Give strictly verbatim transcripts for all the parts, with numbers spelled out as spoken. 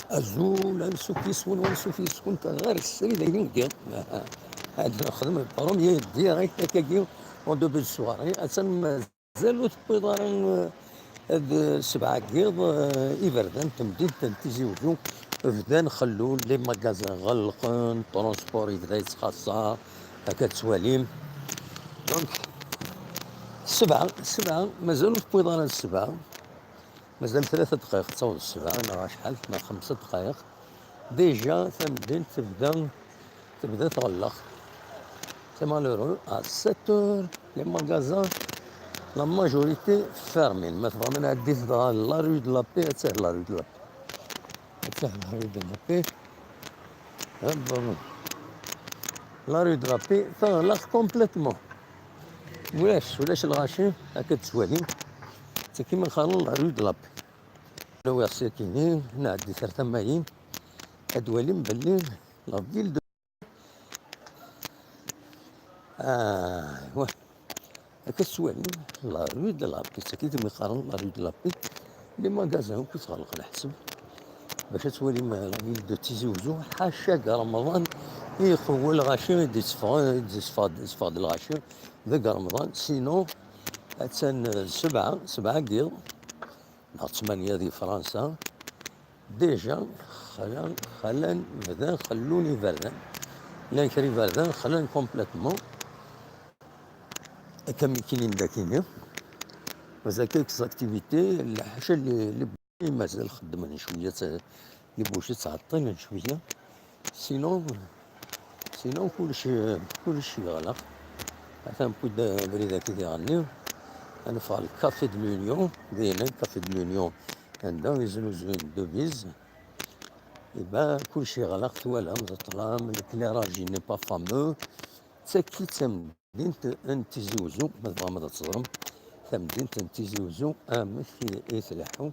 Azul, ansuf yes-wen, ansuf yes-went ɣer srid ayen deg ad nexdem le premier direct akkagi en début de soirée. Attan mazal ur tewwiḍ ara, eh, d sebɛa n yiḍ, eh, iberdan n temdint n Tizi Uzzu bdan xellun, les magasins ɣelqen, transport yebda yettxaṣṣa, akka tettwalim. Donc, sebɛa, sebɛa, mazal ur tewwiḍ ara d sebɛa. Mazal tlata dqayeq ad taweḍ ssebɛa neɣ acḥal, neɣ xemsa dqayeq. Déjà, tamdint tebda, tebda tɣelleq. C'est malheureux. À sept heures, les magasins, la majorité fermés. Ma tebɣam ad nɛeddi dɣa la rue de la Paix, attah la rue de la Paix. Attah la rue de la Paix. Ah, bon. La rue de la Paix teɣleq complètement. Ulac, ulac lɣaci, akka tettwalim. Tagi ma nqarn la rue de la Paix. Lawiɣ sakini, nɛeddi ar tama-yi, ad twalim belli la ville de... Aywa. Akka tettwalim, la rue de la Paix, tagi i mi qqaren la rue de la Paix, les magasins akk i tɣelq leḥseb. Bac ad twalim, euh, la ville de Tizi Uzzu, ḥaca deg Remḍan i iqewwel lɣaci i d-itteffɣen, i d-itteffɣ-, itteffɣ-d lɣaci deg Remḍan. Sinon, attan, euh, sebɛa, sebɛa n yiḍ, neɣ tmanya di Fransa, déjà xlan, xlan, bdan xellun iberdan. Llan kra iberdan xlan complètement. Akka mi kinin dakini. Mazal quelques activités, ḥaca li, li mazal xeddmen cwiya, t-, li bouchées ttɛeṭṭilen cwiya. Sinon, sinon kullec, kullec yeɣleq. Atan wwid-d abrid-agi diɣenni. Ad neffeɣ le Café de l'Union, dinna Café de l'Union, anda i znuzuyen devises. Iban kullec yeɣleq, twalam, ṭṭlam, l'éclairage n'est pas fameux. D tagi d tamdint n Tizi Uzzu, ma tebɣam ad teẓrem tamdint n Tizi Uzzu amek i, i tleḥḥu.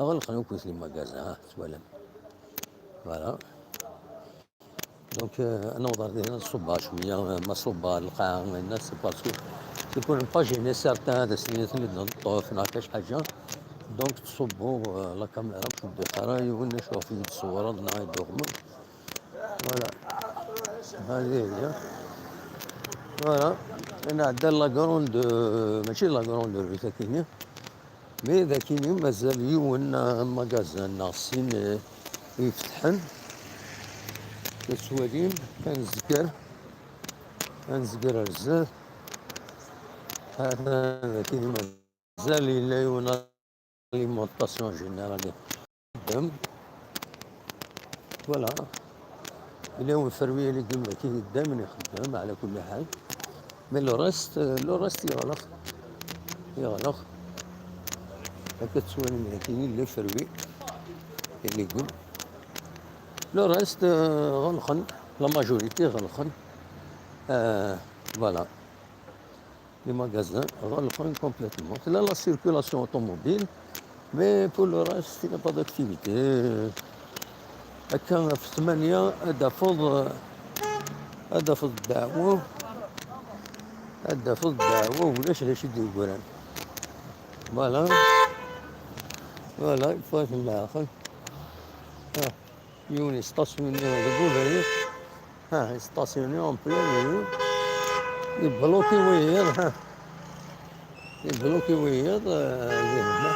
Ɣelqen akk les magasins, ah, twalam. Voilà. Donc, euh, ad naweḍ ar dihin ad ṣubbeɣ cwiya, euh, ma ṣubbeɣ lqaɛa, c'est parce que c'est pour ne pas gêner certains, ad asen-, ad ten-id-neṭṭef neɣ akka ḥaǧa. Donc, ttṣubbuɣ, euh, la caméra, ur d-iqqar ara yiwen acu ɣef i yi-d-tṣewwreḍ neɣ i d-tuɣmeḍ. Voilà. هذه هي. Voilà. Nɛedda la grande, euh, mačči la grande rue, akini. Mais dakini mazal yiwen, euh, magasin neɣ sin, euh, ifetḥen. Tettwalim, ad nezger, ad nezger ar zdat. Atan dakini mazal yella yiwen alimentation générale ixeddem. Voilà. Yella yiwen ferwi les légumes qui daimen ixeddem, ala kulli ḥal. Mais le reste, euh, le reste yeɣleq. Yeɣleq. Akka tettwalim dakini les fruits et légumes. Le reste, euh, ɣelqen. La majorité ɣelqen. Euh, voilà. Les magasins ɣelqen complètement. Tella la circulation automobile, mais pour le reste, il n'y a pas d'activité. Akka ɣef ttmanya ad tafeḍ, ad tafeḍ ddeɛwa, ad tafeḍ ddeɛwa, ulac d acu i d-yeggran. Voilà. Voilà, il faut être là. Ah. Yiwen yestasyuni deg ubrid. Ha, yestasyuni en plein milieu. Yebluki wiyiḍ, ha. Yebluki wiyiḍ, eh, dihin, ha.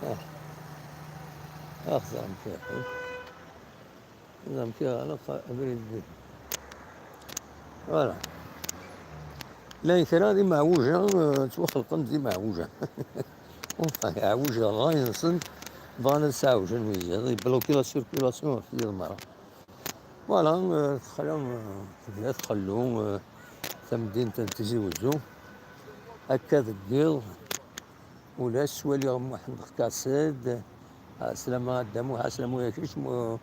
Ha. Ax, zeɛma kif. Zeɛma kif, ala, abrid dihin. Voilà. Llan kra d imeɛwuja, eh, ttwaxelqen d imeɛwuja. Enfin, iɛwuj ṛṛay-nsen, bɣan ad sɛewjen wiyaḍ, yebluki la circulation ɣef yiḍ merra. Voilà, eh, texla, eh, tebda txellu, eh, tamdint n Tizi Uzzu. Akka deg yiḍ, ulac, ttwaliɣ Muḥend Qased, ɛeslama a Dda Muḥ, ɛeslama a kečč, mu-,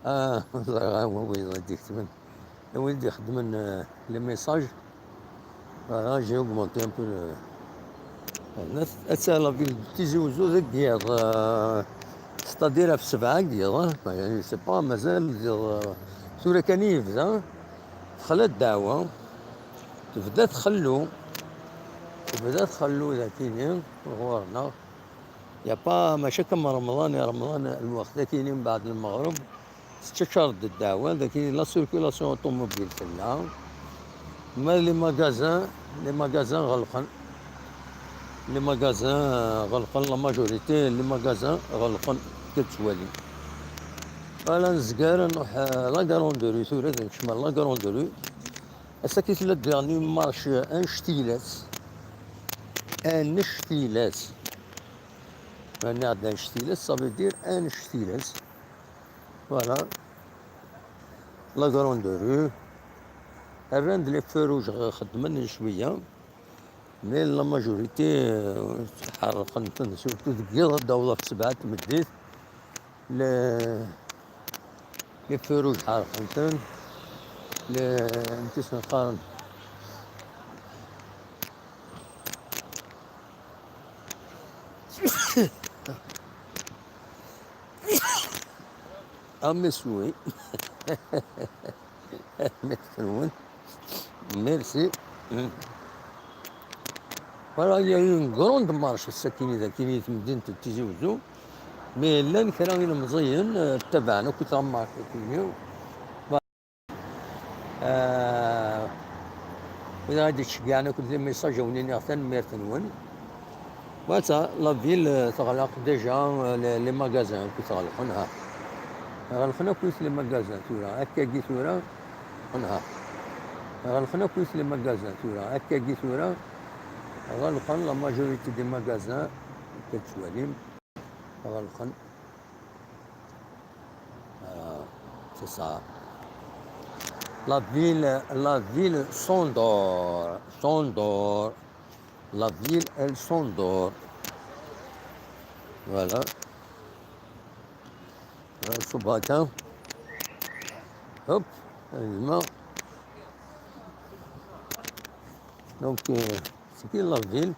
Ah, ẓriɣ, ah, oui, oui, d-iketben. Wid d-ixeddmen, euh, les messages. Voilà, j'ai augmenté un peu le, la ville de Tizi Ouzou deg yiḍ, euh, c'est-à-dire ɣef sebɛa deg yiḍ, hein. Enfin, c'est pas, mazal d iḍ, euh, tura kan i yebda, texla ddeɛwa, tebda txellu, tebda txellu dakini ɣur-neɣ. Y a pas, mačči akka am Remḍan, i Remḍan lweqt akini mbeɛd lmeɣreb tettaččar-d ddeɛwa, dakini la circulation automobile tella. Ma les magasins, les magasins ɣelqen. Les magasins ɣelqen, la majorité les magasins ɣelqen, akka tettwali. Ala, nezger nruḥ, euh, la Grande Rue tura, ad nekcem la Grande Rue. Ass-agi tella dernier marche annect-ilat. Annect-ilat. Nniɣ-d annect-ilat, ça veut dire annect-ilat. Voilà. La Grande Rue. Rran-d les feux rouges, xeddmen cwiya. Mais la majorité, euh, ḥerqen-ten, surtout deg yiḍ, ad d-awḍeɣ ɣef sebɛa n tmeddit. Le, les feux rouges ḥerqen-ten. Le, amek i sen-qqaren? Ah, mais oui. Merci. Voilà, il y a eu une grande marche ass-akini dakini di temdint n Tizi Uzzu. Mais llan kra ilemẓiyen, euh, ttabaɛen akk la marche akini. Euh, wid ara d-ittceggiɛen akk les messages, a wen-iniɣ tanemmirt-nwen. Voilà, la ville, euh, teɣleq déjà, euh, les, les magasins akk ɣelqen, ha. Ɣelqen akk les magasins tura, akkagi tura, ha. Ɣelqen akk les magasins tura, akkagi tura, ɣelqen la majorité des magasins, akka tettwalim, ɣelqen. Voilà, c'est ça. La ville, la ville s'endort, s'endort. La ville, elle s'endort. Voilà. Voilà, ce matin. Hop, heureusement. Donc, euh, c'est qui la ville?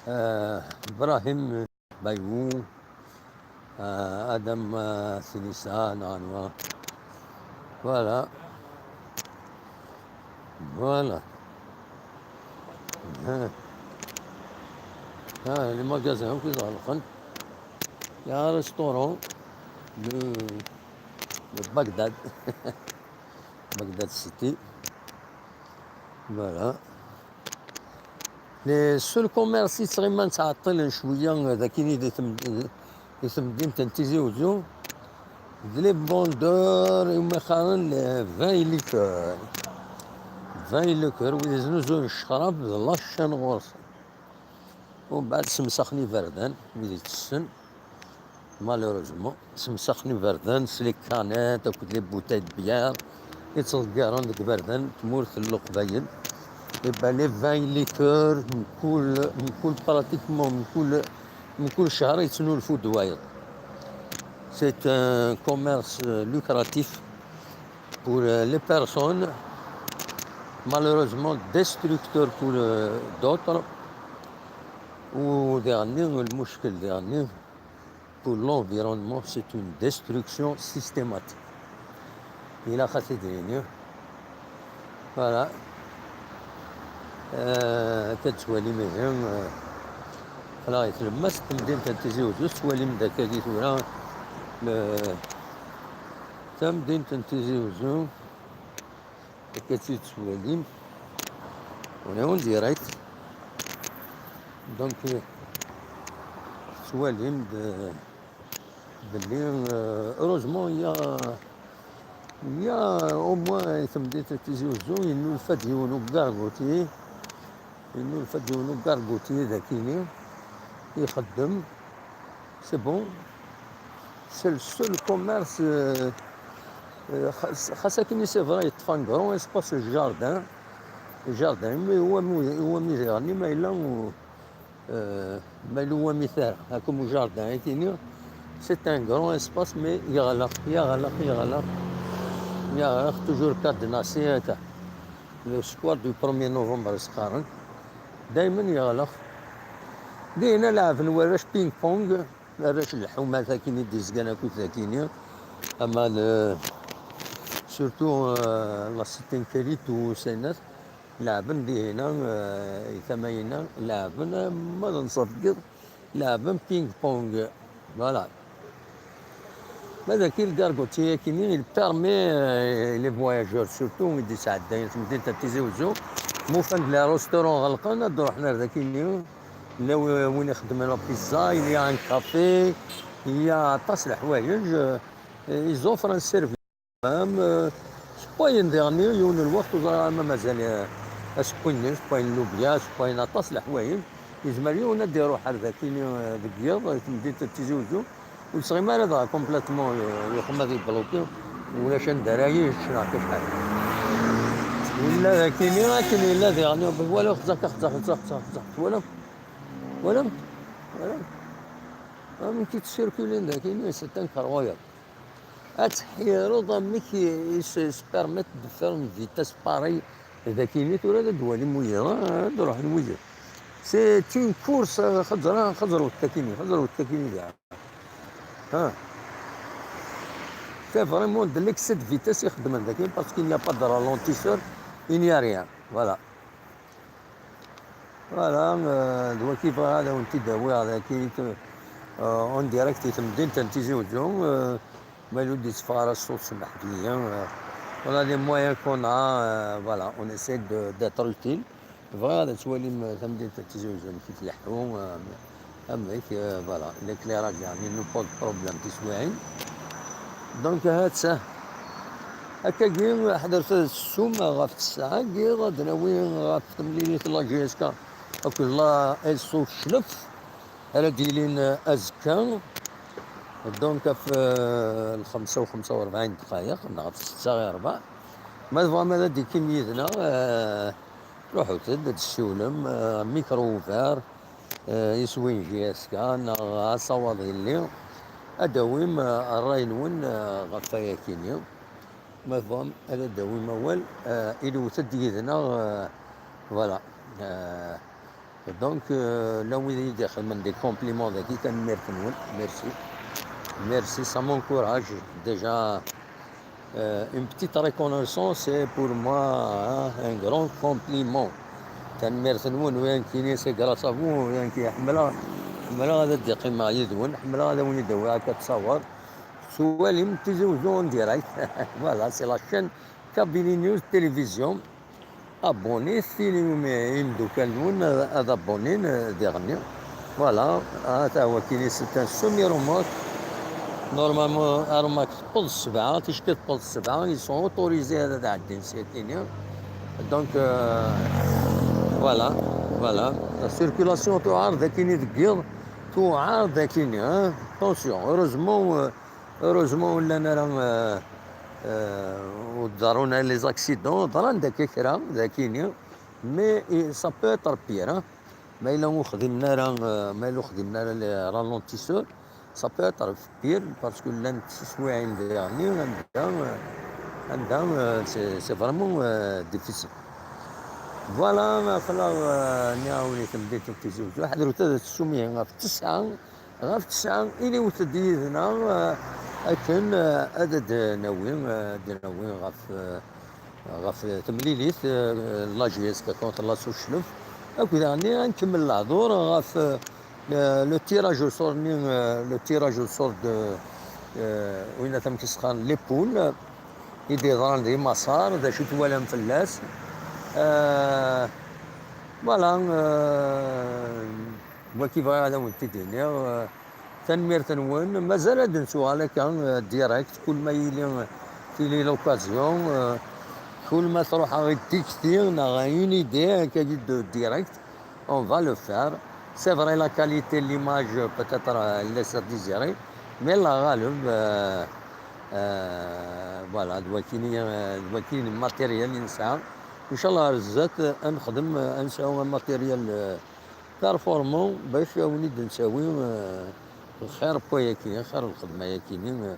Euh, Ibrahim Bayoun, euh, Adam, euh, Sinissa, non, non. Voilà. Voilà. Hein. Ah, les magasins, qu'est-ce qu'on a? Il y a un restaurant de, de Bagdad. Bagdad City. Voilà. Les seuls commerces i ttɣiman ttɛeṭṭilen cwiya dakini di tem-, di temdint n Tizi Uzzu, d les vendeurs, i umi qqaren les vins et liqueurs. Vins et liqueurs, wid iznuzuyen ccrab, d la chaîne ɣur-sen. Umbeɛd semsaxen iberdan, wid ittessen. Malheureusement, semsaxen iberdan s les canettes akked les bouteilles de bière i ttḍeggaren deg iberdan n tmurt n Leqbayel. Et ben, les vins et liqueurs, mkul, mkul pratiquement, mkul, mkul ccher yettnulfu-d wayeḍ. C'est un commerce, euh, lucratif pour, euh, les personnes, malheureusement destructeur pour, euh, d'autres. U daɣenni, lmuckel daɣenni, pour l'environnement, c'est une destruction systématique. Ilaq ad t-id-nini. Voilà. Euh, akka tettwalim ihi, euh, aql-aɣ di tlemmast n temdint n Tizi Uzzu, tettwalim-d akkagi tura, le, tamdint n Tizi Uzzu. Akka tt-tettwalim. On est en direct. Donc, euh, tettwalim-d, euh, belli, euh, heureusement, il y a, il y a au moins, i temdint n Tizi Uzzu, yennulfa-d yiwen ugarguti, yennulfa-d yiwen ugarguti dakini, ixeddem. C'est bon. C'est le seul commerce, euh, euh, xas, xas akken, c'est vrai, yeṭṭef un grand espace jardin. Jardin, mais iwumi, iwumi daɣenni ma yella, euh, ma yella iwumi tara, comme jardin i tini, c'est un grand espace, mais yeɣleq, yeɣleq, yeɣleq, yeɣleq, toujours cadenassé, akka. Le square du premier novembre, s-qqaren. Daymen yeɣleq. Dinna leɛben warrac ping-pong. Arrac n lḥumat akkin i d-izgan akkit akkin-nni. Ama le, surtout, euh, la cité n Kalitu, Saynas, leɛben dihina, euh, i tama-ina, leɛben, euh, ma d nṣaf n yiḍ, Leɛbem ping-pong. Voilà. Ma d akin, le gargotier-agi-nni, il permet, euh, les voyageurs, surtout, i d-yesɛeddayen temdint n Tizi Wezzu, ma ufan-d les restaurants ɣelqen, ad d-ruḥen ar daki-nni. Yella wi-, win ixeddmen la pizza, il y a un café, il y a aṭas n leḥwayeǧ, euh, ils offrent un service. Am, euh, sewwayen diɣen yiwen n lweqt, ur ẓriɣ ara ma mazal, euh, asewwi-nni, sewwayen llubya, sewwayen aṭas n leḥwayeǧ. Yezmer yiwen ad d-iruḥ ar daki-nni, euh, deg yiḍ, deg temdint n Tizi Wezzu, ur yesɣim ara dɣa complètement, euh, yuxem ad yebloki, ulac anda ara yečč neɣ acḥal. Yella daki-nni akken yella diɣen, twalaḍ, xzax, xzax, xzax, xzax, xzax, twalaḍ? Twalaḍ? Twalaḍ? Amek i ttcirculin daki-nni, c'est incroyable. Ad tḥireḍ amek i, i s-, s-permet de faire une vitesse pareille. Daki-nni tura ad d-walim wiyaḍ, ah, ad d-ruḥen wiyaḍ. C'est une course, ah, xeẓra, xeẓrut takini, xeẓrut takini da. Ah. C'est vraiment de l'excès de vitesse i xeddmen daki, parce qu'il n'y a pas de ralentisseur, il n'y a rien. Voilà. Voilà, euh, d waki bɣiɣ ad awen-t-id-awiɣ daki, euh, en direct i temdint n Tizi Wezzu, euh, ma ur d-yetteffeɣ ara ṣṣut, semḥet-iyi, euh, on a les moyens qu'on a, euh, voilà, on essaie de, d'être utile. Bɣiɣ ad twalim, euh, tamdint n Tizi Wezzu amek i tleḥḥu, euh, amek, euh, voilà, l'éclairage, yeɛni, nous pose problème tiswiɛin. Donc, ha-tt-a. Akkagi, ḥadret ad tessum ɣef ttesɛa-agi, ad d-nawi ɣef temlilit n la J S K akked la S O Cclef, ara d-yilin azekka. Donc, ɣef, euh, lxemsa u xemsa u rebɛin ddqayeq, neɣ ɣef ssetta i rebɛa. Ma tebɣam ad d-tekim yid-neɣ, euh, ruḥut-d, ad d-tessiwlem, euh, micro ouvert, euh, iswi n J S K, neɣ asawaḍ yelli, ad d-tawim, euh, ṛṛay-nwen, euh, ɣef wayakini. Ma tebɣam ad d-tawim awal, euh, iliwet-d yid-neɣ, euh, voilà. Euh, donc, euh, la wid i d-ixedmen des compliments daki, tanemmirt-nwen. Merci. Merci, ça m'encourage. Déjà, euh, une petite reconnaissance, c'est pour moi, hein, un grand compliment. Tanemmirt-nwen, win kini, c'est grâce à vous, win ki ḥemmleɣ, ḥemmleɣ ad d-qqimeɣ yid-wen, ḥemmleɣ ad awen-id-awiɣ akka ttṣawer. Tettwalim Tizi Wezzu en direct. Voilà, c'est la chaîne Kabylie News Télévision. Abonnez-vous, imeddukal-nwen ad abonnin, euh, diɣenni. Voilà, ah, ta wakini, c'est un semi-remorque. Normalement, arma tewweḍ ssebɛa, ticki tewweḍ ssebɛa, ils sont autorisés ad ɛeddin s yakini. Donc, euh, voilà, voilà. La circulation tuɛar dakini deg yiḍ, tuɛar dakini, hein. Attention, heureusement, euh, heureusement, ur llan ara, euh, euh, ur d-ḍerrun ara les accidents, ḍran daki kra, dakini. Mais, eh, ça peut être pire, hein. Ma yella ur xdimen ara, euh, ma yella ur xdimen ara les ralentisseurs, ça peut être pire, parce que llant tiswiɛin diɣenni, anda, euh, anda, euh, c'est, c'est vraiment, euh, difficile. Voilà, ma fell-aɣ, euh, nniɣ-awen i temdint n Tizi Wezzu, ḥedrut ad tessum ihi ɣef ttesɛa, ɣef ttesɛa, iliwet-d yid-neɣ, euh, akken, euh, ad d-nawi, euh, ad d-nawi ɣef, euh, ɣef temlilit, euh, la J S K contre la Sous-Chlef. Akked daɣenni ad nkemmel lehdur ɣef, euh, le, le tirage au sort-nni, euh, le tirage au sort de, euh, win amek i s-qqaren, les poules, i d-yeḍran di Maṣer, d acu twalam fell-as. Euh, voilà, euh, wagi bɣiɣ ad awen-t-id-iniɣ. Euh, tanemmirt-nwen. Mazal ad d-nettuɣal akka, euh, direct, kul ma yili, tili l'occasion, euh, kul ma truḥ à Dikti neɣ à une idée, akka de direct, on va le faire. C'est vrai, la qualité de l'image, peut-être, euh, elle laisse à désirer, mais la ɣaleb, euh, euh, voilà, d wakini, euh, d wakini matériel i nesɛa. Inchallah ar zdat, euh, ad nexdem, euh, ad nesɛu un matériel, euh, performant bac ad wen-id-ntawi, euh, lxir n wayaki, xir n lxedma-yakini, euh,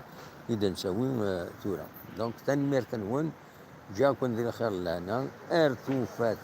i d-ntawi, euh, tura. Donc, tanemmirt-nwen, ǧǧiɣ-ken di lxir n lehna, ar tufat.